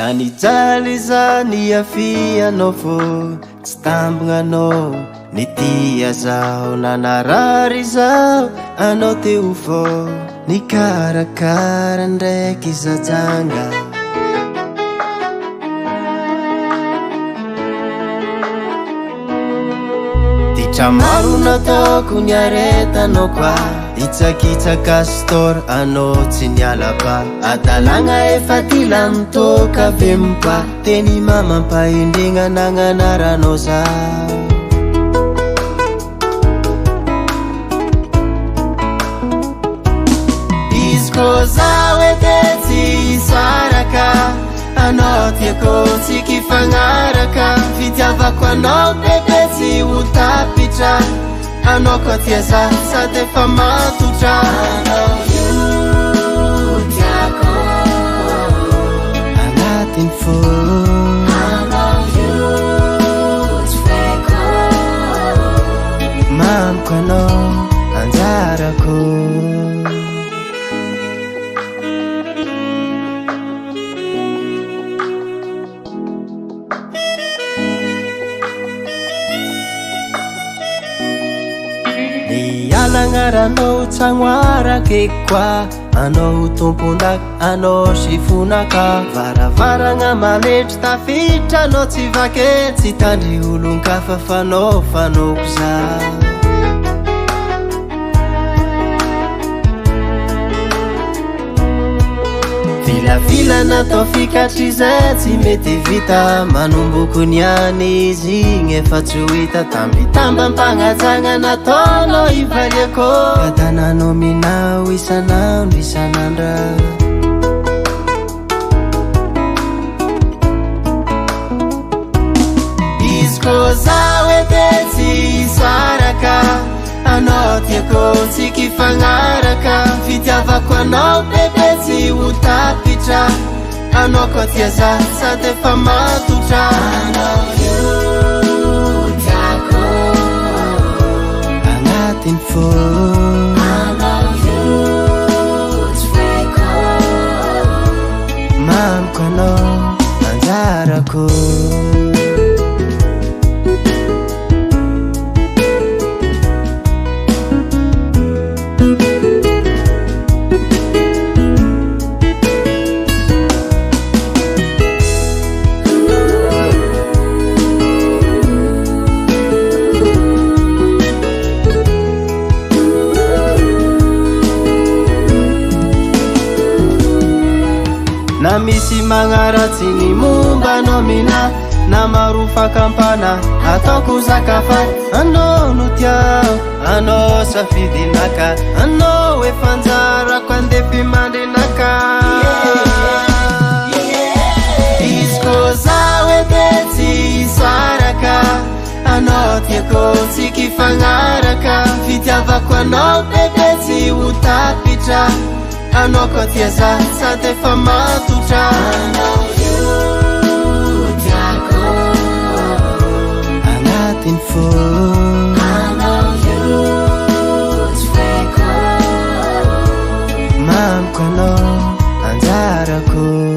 Na nijaly za niafianao fô tsy tambognanao. Nitia zaho na narary zaho, anao teo fô nikarakara ndraiky za janga. Ditra maro nataoko niaretanao koa, hitsakitsaka store anao tsy niala pa. Adalagna efa ty lany toaka vempa, teny mamampahendregna nagnanaranao za. Izy ko zaho edy tsy hisaraka, anao tiako tsy kifagnaraka. Fitiavako anao bebe tsy ho tapitra, anao koa tia za sady efa matotra. Anao io tiako agnatin'ny fo, anao io tsy faiko, mamiko anao anjarako. Ny alagnaranao tsagnoarake koa, anao tompon-daka, anao sifonaka. Varavaragna maletry tafiditra anao tsy vake, tsy tandry olon-kafa fanao fanaoko za. Filafila natao fikatry zay tsy mety vita, manomboko niany izy igny efa tsy ho hita. Tambitambam-pagnajagna nataonao ivaliako, katananao minao isan'andro isan'andra. Izy ko zaho edy tsy hisaraka, anao tiako tsy kifagnaraka. Fitiavako anao bebe tsy ho tapitra, anao koa tia za sady efa matotra. Anao io tiako agnatin'ny fo, anao io tsy faiko, mamiko anao anjarako. Na misy magnaratsy ny momba anao mina, na maro fakampana ataoko zakafaty. Anao no tiako, anao safidinaka, anao efa anjarako andefy mandrinaka. Izy ko zaho edy tsy hisaraka, anao tiako tsy kifagnaraka. Fitiavako anao bebe tsy ho tapitra, anao koa tia za sady efa matotra. Anao io tiako agnatin'ny fo, anao io tsy faiko, mamiko anao anjarako.